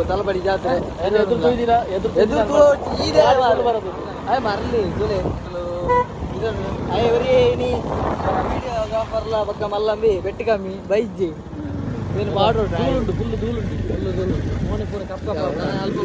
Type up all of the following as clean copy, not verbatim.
ತಲಪಡಿ ಜಾತ್ರೆ ಮರಲಿ ಬಕ್ಕ ಮಲ್ಲಂಬಿ ಬೆಟ್ಟಿ ಕಮ್ಮಿ ಬೈಜಿ ಉಂಟು ಫುಲ್ ಧೂಳುಂಟು ಫುಲ್ ಧೂಳು ಮೋನೆ ಪೂರ ಕಪ್ಪ ಅಲ್ಪ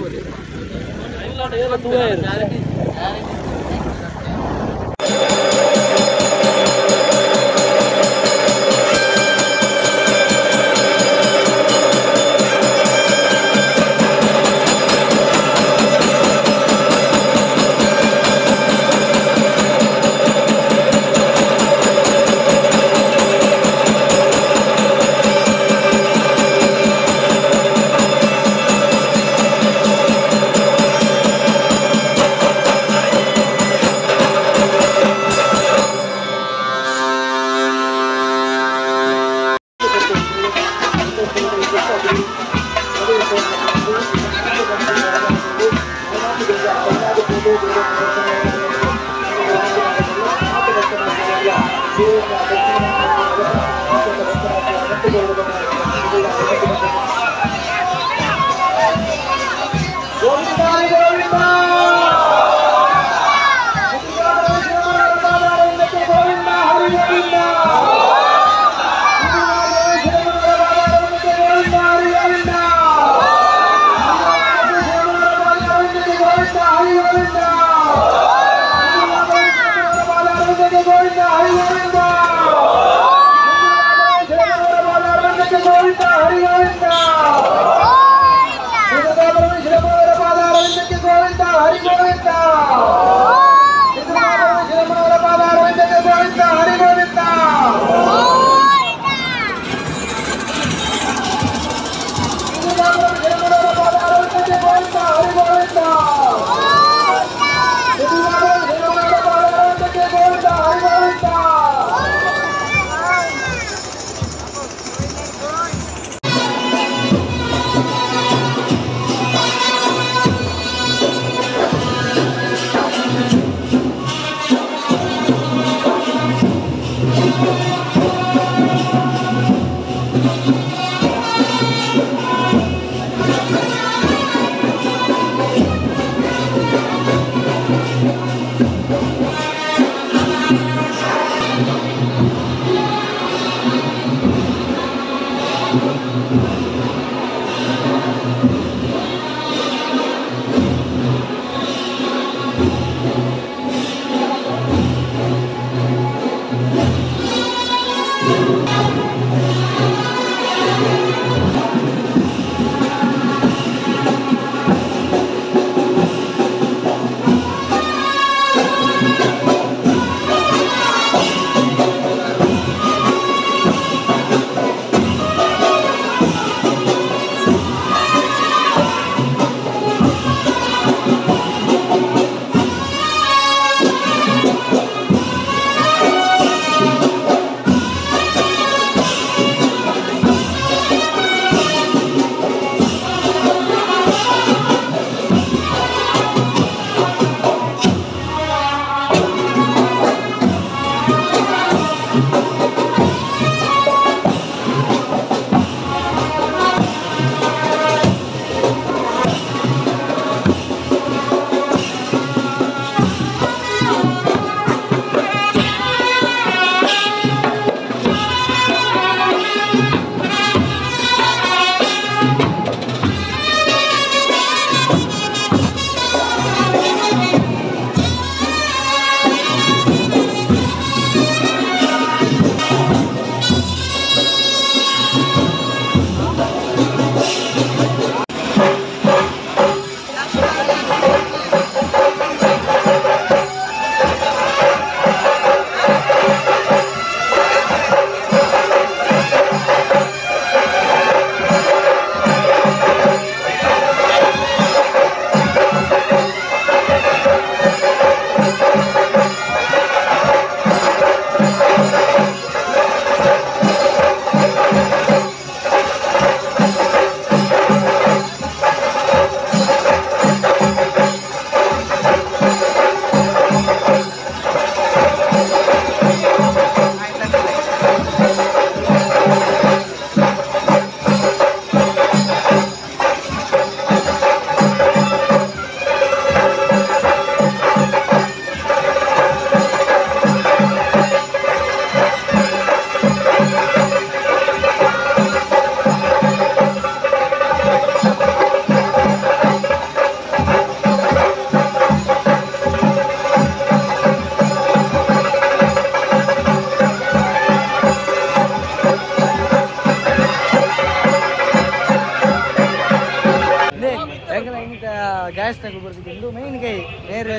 ಡ್ಯಾನ್ಸ್ ಬರ್ತಿದ್ದು ಮೇನ್ ಕೈ ಬೇರೆ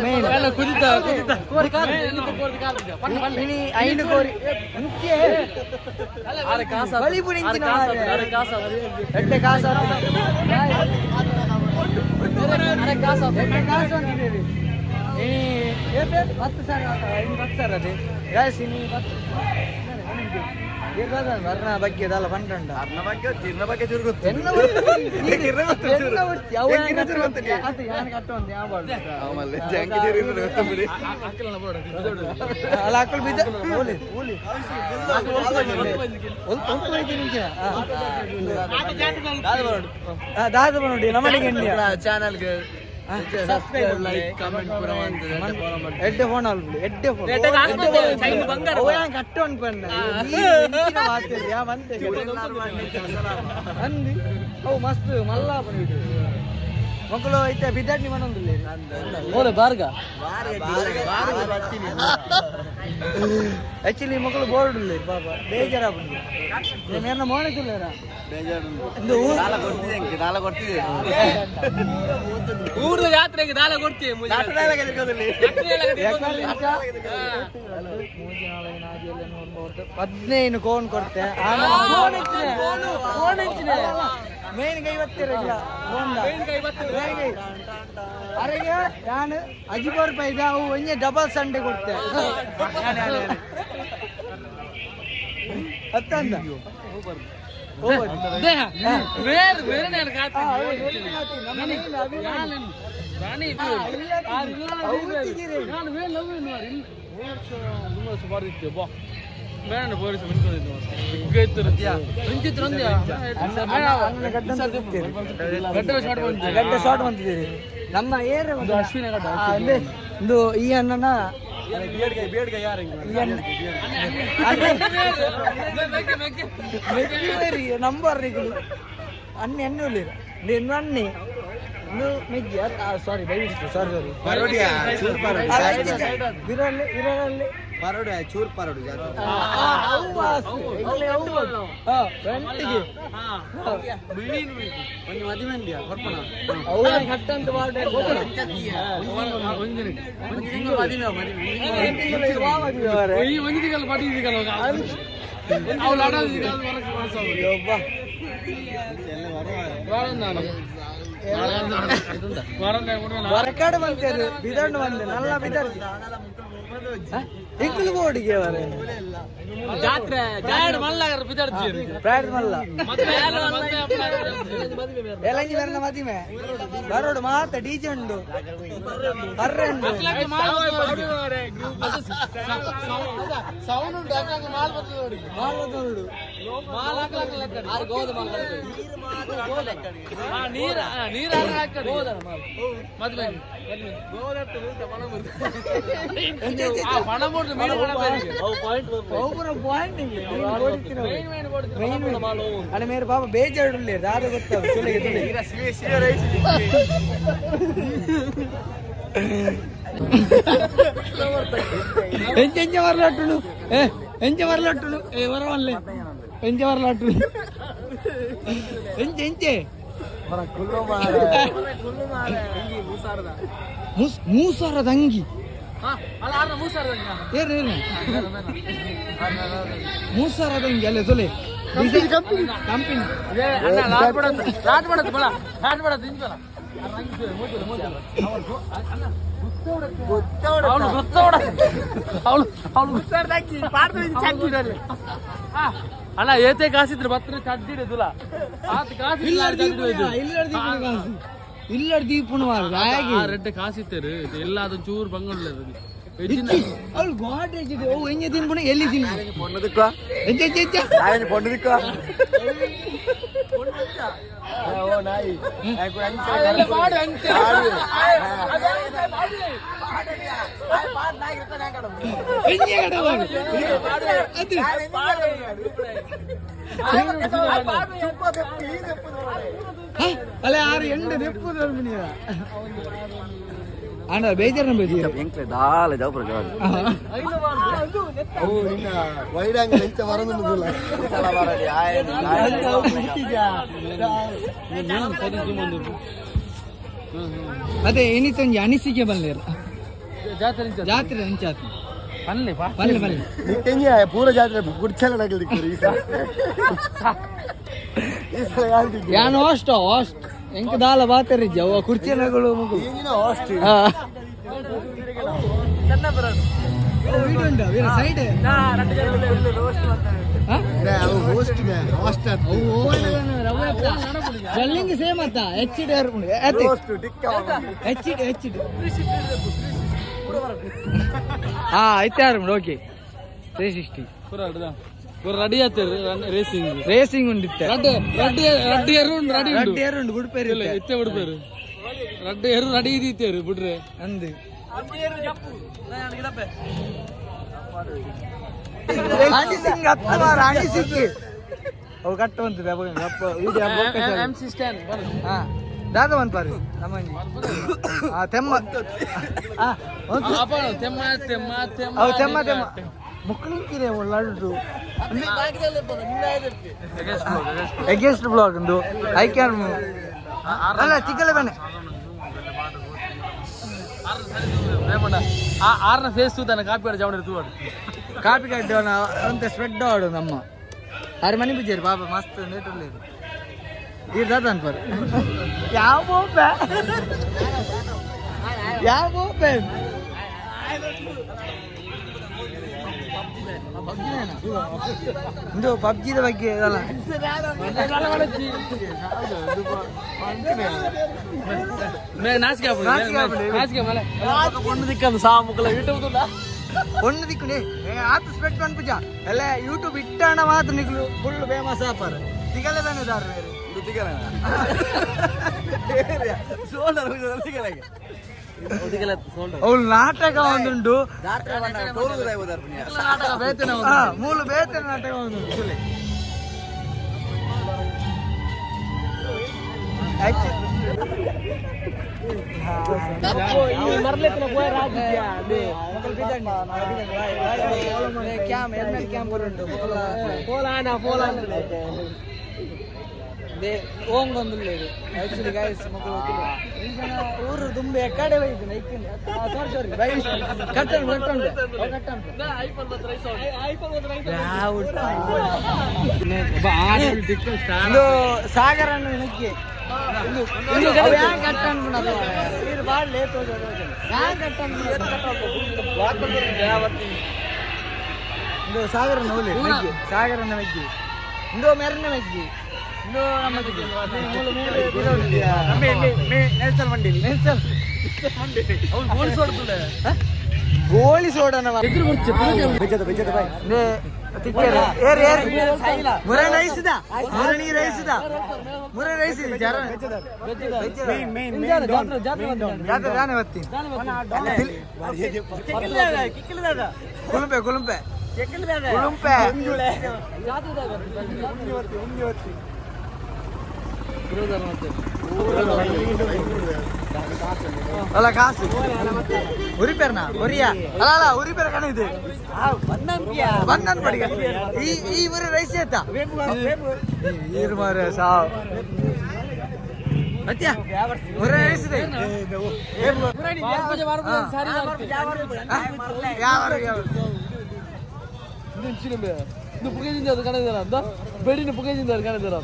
ಮೇನ್ ಕುದಿತ ಕುದಿತ ಕೋರಿ ಕಾಲು ಇನಿ ಐನು ಕೋರಿ ಮುಂಚೆ ಅರೆ ಕಾಸ ಬಲಿಪುರಿ ಇಂಚಿನ ಅರೆ ಕಾಸ ಎಡ್ಡೆ ಕಾಸ ಅರೆ ಕಾಸ ಎಡ್ಡೆ ಕಾಸ ಅಂತಿದ್ದೀರಿ ಈ 10,000 ಇನ್ನು 10,000 ಅದೇ ಗಾಯ್ಸ್ ಇನಿ 10 ವರ್ಣ ಬಗ್ಗೆ ಇದಲ್ಲ ಬಂಡ ಅರ್ನ ಬಗ್ಗೆ ಜಿರ್ನ ಬಗ್ಗೆ ಚೂರು ಗೊತ್ತು ಎನ್ನ ಆಮೇಲೆ ಜಂಕಿ ಜೀರು ಇದ್ರೆ ಗೊತ್ತು ಬಿಡಿ ಅಲ್ಲ ಅಕ್ಕಳು ಬಿದ್ದ ಓಲಿ ಓಲಿ ದಾದ ನೋಡಿ ನಮ್ಮನೆಗೆ ಚಾನಲ್ಗೆ ಸಬ್ಸ್ಕ್ರೈಬ್ ಲೈಕ್ ಕಾಮೆಂಟ್ ಪೂರ ಮಾಡ್ತದೆ. ಎಡ್ಡೆ ಫೋನ್ ಅಲ್ಲ ಎಡ್ಡೆ ಫೋನ್ ಕಟ್ಟು ಅನ್ಕೊಂಡ ಅಂದಿ ಅವು ಮಸ್ತ್ ಮಲ್ಲ ಮಕ್ಕಳು ಐತೆ ಬಿದ್ದಾಡ್ನಿ ಮನೊಂದಿಲ್ಲ ಓಲೆ ಬಾರ್ಗ ಆಕ್ಚುಲಿ ಮಕ್ಕಳು ಬೋರ್ಡ್ ಇಲ್ಲ ಪಾಪ ಬೇಜಾರಾಪುಂಡು ಮೇರ್ನ ಮೋಣತಿಲ್ಲ ಊರ್ದ ಜಾತ್ರೆಗೆ ದಾಲ ಕೊಡ್ತೀವಿ 15 ಕೋನ್ ಕೊಡ್ತೆ ಮೇನ್ ಕೈ ಬತ್ತಿರಲ್ಲ ಅರೆಗೆ ನಾನು ಅಜಿಬೋರ್ ರೂಪಾಯಿ ಅವು ಒಂಜೆ ಡಬಲ್ ಸಂಡೆ ಕೊಡ್ತೆ ಹತ್ತಂದ ಗಡ್ಡೆ ಶಾರ್ಟ್ ಬಂದಿದ್ದೀರಿ ನಮ್ಮ ಏರ್ ಒಂದು ಈ ಅಣ್ಣನ ನಂಬರ್ ಅಣ್ಣೆ ಎಣ್ಣೆ ಅಣ್ಣೆ ಮೆಗ್ಗಿ ಸಾರಿ ಸಾರಿ ಸಾರಿ ವಿರಲ್ಲಿ ವಿರಲ್ಲಿ ಪರೋಡು ಚೂರ್ ಪರೋಡು ಒಂದು ಮದುವೆ ಹೊರಕಾಡು ಬಂತೇನೆ ಬಿದಣ್ಣು ಬಂದೆ ನಲ್ಲ ಬಿದರ್ ಎಂಕುಲು ಬೋರ್ಡಿಗೆ ಜಾತ್ರೆ ಪ್ರಾಡ್ ಮಲ್ಲ ಎಲಂಜಿ ಬರ್ನ ಮದಿಮೆ ಬರೋಡು ಮಾತ ಡಿಜೆ ಉಂಡು ಬರ್ರೆ ಉಂಡು ಅಣ್ಣ ಮೇರೆ ಪಾಪ ಬೇಜಾರು ದಾದ ಗೊತ್ತಾಗ ಎಂಚ ವರ್ಲಾಟುಳು ಎಂಚ ವರ್ಲಾಟುಳು ಏ ವರವಲ್ಲೆ ಎಂಚ ವರ್ಲಾಟುಳು ಎಂಚ ಎಂಚೆ ಮೂಸಾರದ ಅಂಗಿ ಮೂಸಾರದ ಅಂಗಿ ಅಲ್ಲೇ ತೊಲೆ ಕಂಪನಿ ಅಣ್ಣ ಏತೆ ಕಾಸಿದ್ರು ಬತ್ರ ಚಡ್ಡಿಡುದಿಲ್ಲ ಇಲ್ಲರ್ ದೀಪುಣ ರೆಡ್ಡೆ ಕಾಸಿತ್ತೇರು ಎಲ್ಲ ಅದೊಂದು ಚೂರು ಬಂಗಲ್ಲ ಅವಳು ಗೋಡ್ರೇಜ್ ಇದೆ ಓ ಎಂಜೆ ತಿನ್ಪುಣ ಎಲ್ಲಿ ತಿನ್ಪುಣ ಪೊಣ್ಣದಿಕ್ಕ ಪೊಣ್ಣದಿಕ್ಕ ಓ ನಾಯಿ ಅಲ್ಲ ಆರು ಎಂಟು ದೆಪ್ಪು ಅಣ್ಣ ಬೇಜಾರು ಬೇಜಾರು ಎಂಕ್ಲೆ ದಾಲ ಜವಪುರ ಜವಾಬ್ ಓ ನಿನ್ನ ವೈಡ್ ಆಂಗಲ್ ಎಂಚ ಬರೊಂದುಲ್ಲ ಅದೇ ಏನಿತ್ತೊಂಜಿ ಅನಿಸಿಕೆ ಬಲ್ಲೇರು ಜಾತ್ರೆ ಜಾತ್ರೆ ಅಂಚಾತ್ ಪಲ್ಲೆ ಪಲ್ಲೆ ಪಲ್ಲೆ ನಿಟ್ಟೆಂಜಿ ಪೂರ ಜಾತ್ರೆ ಗುಡ್ಚಲ ನಗಲಿಕ್ಕೆ ಈ ಸಲ ಈ ಸಲ ಯಾರು ಯಾನ್ ಹೋಸ್ಟ್ ಹೋಸ್ಟ್ ಎಂಕ್ ದಾಲ ಬಾತರಿಜ್ಜ ಅವ ಕುರ್ಚಿನಗಳು ಮಗು ಈಗಿನ ಹೋಸ್ಟ್ ಸೈಡ್ ಜಲ್ಲಿಂಗ್ ಸೇಮ್ ಅತ್ತ H D H D H D ಹಾ ಐತೆ ಓಕೆ 360 ರೆಡಿ ಆಯ್ತು ರೇಸಿಂಗ್ ರೇಸಿಂಗ್ ಉಂಡಿತ್ತೆ ರಡ್ಡು ರಡ್ಡು ರಡ್ಡು ಏರು ಉಂಡು ರೆಡಿ ಉಂಡು ರಡ್ಡು ಏರು ಉಂಡು ಬುಡ್ಪೇರು ಇಲ್ಲ ಇತ್ತೆ ಬಿಡ್ಪೇರು ರಡ್ಡು ಏರು ರೆಡಿ ಇದ್ದೀತೇರು ಬಿಡ್ರೆ ಅಂದು ಅನಿಸಿಂಗ್ ಹತ್ತು ವಾರ ಅನಿಸಿಕ್ಕೆ ಅವು ಕಟ್ಟ ಉಂಟು ಎಂ ಸಿ ಸ್ಟ್ಯಾನ್ ಹಾ ದಾದ ಒಂದು ಪಾರು ನಮ್ಮಂಜಿ ಆ ತೆಮ್ಮ ಆ ತೆಮ್ಮ ತೆಮ್ಮ ತೆಮ್ಮ ಅವು ತೆಮ್ಮ ತೆಮ್ಮ ಮುಕ್ಕಳಿಂಕಿದೆ ಒಳ್ಳಾಡು ಎಗೇಸ್ಟ್ ಬ್ಲಾಗ್ ಒಂದು I can ಅಲ್ಲ ತಿಕ್ಕಲೆ ಬನ್ನಿ ಆರ್ನ ಫೇಸ್ ತೂತಾನೆ ಕಾಪಿ ಆಡ ಜಾವಣ ತೂವಾಡು ಕಾಪಿ ಕಡ್ಡೋಣ ಅಂತ ಸ್ಪ್ರೆಡ್ ಆಡು ನಮ್ಮ ಆರು ಮನೆ ಬಿಜ್ಜೇರು ಪಾಪ ಮಸ್ತ್ ನೇಟಲ್ಲಿ ಇದು ದಾದ ಅನ್ಪಾರು ಯಾವ ಬೋಪೆ ಯಾವ ಬೋಪೆ ಇದು ಪಬ್ಜಿದ ಬಗ್ಗೆ ಇದಲ್ಲ ಒಂದು ದಿಕ್ಕು ಆತ ಸ್ಪೆಟ್ ಪನ್ಪುಜ ಎಲ್ಲ ಯೂಟ್ಯೂಬ್ ಇಟ್ಟಣ ಮಾತ್ರ ನಿಕ್ಲು ಫುಲ್ ಫೇಮಸ್ ಆಪಾರ ತಿಗಲೆ ತಾನೆ ದಾರು ಬೇರೆ ಅವಳು ನಾಟಕ ಒಂದುಂಟು ಮೂಲ ಬೇತನ ನಾಟಕ ಒಂದುಂಟು ಆಕ್ಚುಲಿ ಗೈಸ್ ಮಕ್ಕಳು ಊರು ತುಂಬ ಕಡೆ ಹೋಯ್ತು ಸಾರಿ ಸಾರಿ ಬೈ ಕಟ್ಟಣ ಕಟ್ಟಣ ಇದು ಸಾಗರ ನುಗ್ಗಿ ಇದು ಸಾಗರ ನೋಲಿ ಸಾಗರನ ಮೆಗ್ಗಿ ಇಂದು ಮೆರನ ಮೆಗ್ಗಿ ಇಂದು ನಮ್ಮ ನೆಲ್ಸನ್ ಮಂಡಿ ನೆಲ್ಸನ್ ಗೋಳಿ ಸೋಡನ ಮುರ ರೈಸಿದ ಮುರ ನೀರು ರೈಸಿದ ಮುರ ರೈಸ್ ಜಾತ್ರೆ ಜಾನೆ ಬತ್ತಿ ಕುಲುಂಪೆ ಕುಲುಂಪೆ ಕುಲುಂಪೆ ಅಲ್ಲ ಕಾಸು ಉರಿಪೇರ್ನಾ ಒರಿಯಾ ಅಲ್ಲ ಅಲ್ಲ ಉರಿಪೇರ ಕಣ ಇದು ಬಂದನ್ ಪಡಿಗ ಈ ಈ ಮುರಿ ರೈಸ್ ಆಯ್ತಾ ಈರು ಮಾರ ಸಾವ್ ಮತ್ಯ ಮುರಿ ರೈಸ್ ಇದೆ ಯಾವ ಬೆಡಿನ ಪುಗೇಜಿಂದ ಕಾಣಿದಾರ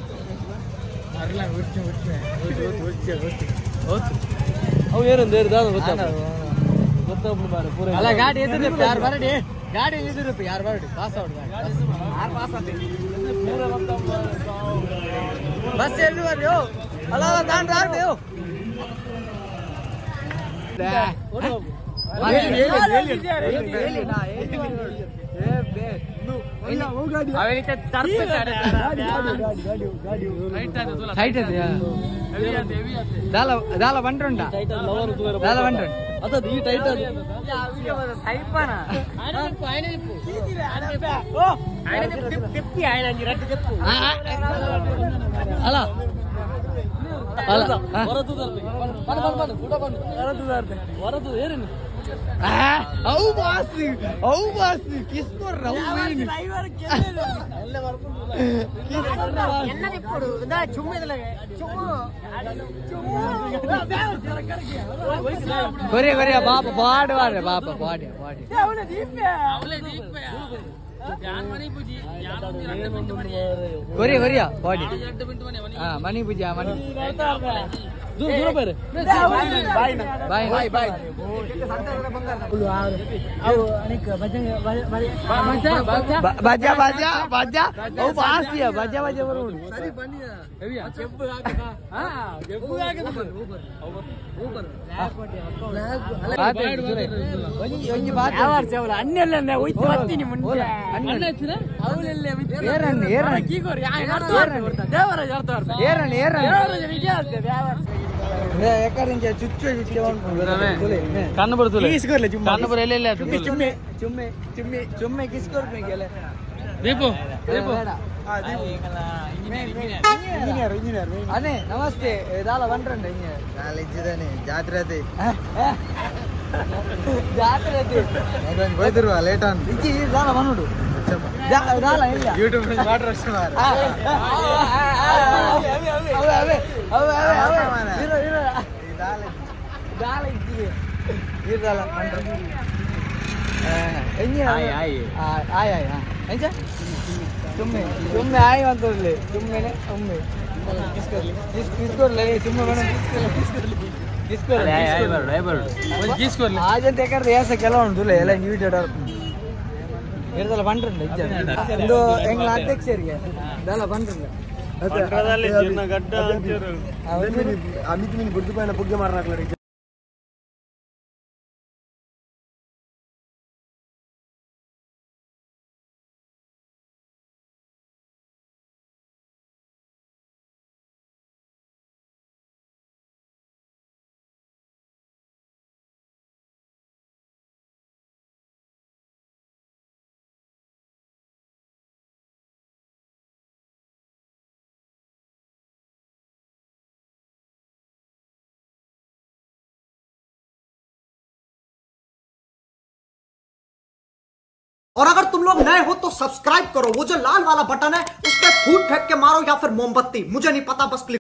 ಅವು ಏನಂದ ಗೊತ್ತಾಗ್ಬಿಡು ಮಾರ್ರೆ ಪೂರ ಅಲ್ಲ ಗಾಡಿ ಎದುರು ಯಾರು ಬರಡಿ ಗಾಡಿ ಎದುರು ಯಾರು ಬರಡಿ ಪಾಸ್ ಔಟ್ ಬಸ್ ಎಲ್ಲಿ ಬರ್ರಿ ಅಲ್ಲ ಅಲ್ಲ ತಾಂಡ್ ಆಡ್ರಿ ದಾಲ ಬಂಡ್ರುಂಡ ದಾಲ ಬಂಡ್ರುಂಡ ಅದ ಈ ಟೈಟ್ ಅದು ಅಲ್ಲ ಅಲ್ಲ ಹೊರತು ಏನೇನು ಅವು ಬಾಸ್ ಅವು ಬಾಸ್ ಕಿಸ್ ಕೊರ್ರ ಅವು ಮೇನ್ ಕೊರೆ ಕೊರೆ ಬಾಪ ಬಾಡ್ ಬಾಡ್ರೆ ಬಾಪ ಬಾಡಿ ಬಾಡಿ ಕೊರಿಯ ಕೊರಿಯ ಬಾಡಿ ಹಾ ಮನಿ ಪೂಜೆ ಮನಿ ದೂರ ದೂರ ಬೇರೆ ಬಾಯ್ ಬಾಯ್ ಬಾಯ್ ಬಾಜಾ ಬಾಜಾ ಬಾಜಾ ಅವು ಬಾಸಿಯ ಬಾಜಾ ಬಾಜಾ ಬರೋಣ ಸರಿ ಬನ್ನಿ ಹಾ ಗೆಬ್ಬು ಅದೇ ನಮಸ್ತೆ ದಾಲ ಬಂದ್ರಂಡ ಜಾತ್ರೆ ಜಾತ್ರೆ ಹೋಯ್ತಿರುವ ಲೇಟ್ ಆನ್ ಇಜ್ಜಿ ದಾಲ ಬಂದುಡು ದಾಲ ಇಲ್ಲ ಯೂಟ್ಯೂಬ್ ಅವೇ ಅವೇ ಅವೇ ಅವೇ ಇರೋ ಇರೋ ದಾಲ ಇಜ್ಜಿ ಇರ್ದಾಲ ಆಯ್ ಆಯ್ ಆಯ್ ಎಂಚ ಸುಮ್ಮನೆ ಸುಮ್ಮನೆ ಆಯ್ ಅಂತರ್ಲಿ ಸುಮ್ಮನೆ ಒಮ್ಮೆ ಕಿಸ್ಕೊರ್ಲಿ ಸುಮ್ಮನೆ ಮೇಡಮ್ ಕಿಸ್ಕೊರ್ಲಿ ಆಜಂತ ಯಾಕಂದ್ರೆ ಏಸ ಕೆಲ ಉಂಟು ಎಲ್ಲ ನ್ಯೂ ಡೇಟ್ ಇರ್ದಲ್ಲ ಬಂದ್ರಂಡ ಒಂದು ಎಂಗ್ಲ ಅಧ್ಯಕ್ಷರಿಗೆ ಇದೆಲ್ಲ ಬಂದ್ರಂಡ ಅಮಿತ್ ಮೀನ್ ಗುರ್ದು ಪೈನ ಪುಗ್ಗೆ ಮಾರನಾಕ್ಲ. और अगर तुम लोग नए हो तो सब्सक्राइब करो, वो जो लाल वाला बटन है उस पर फूट फेंक के मारो या फिर मोमबत्ती, मुझे नहीं पता, बस क्लिक।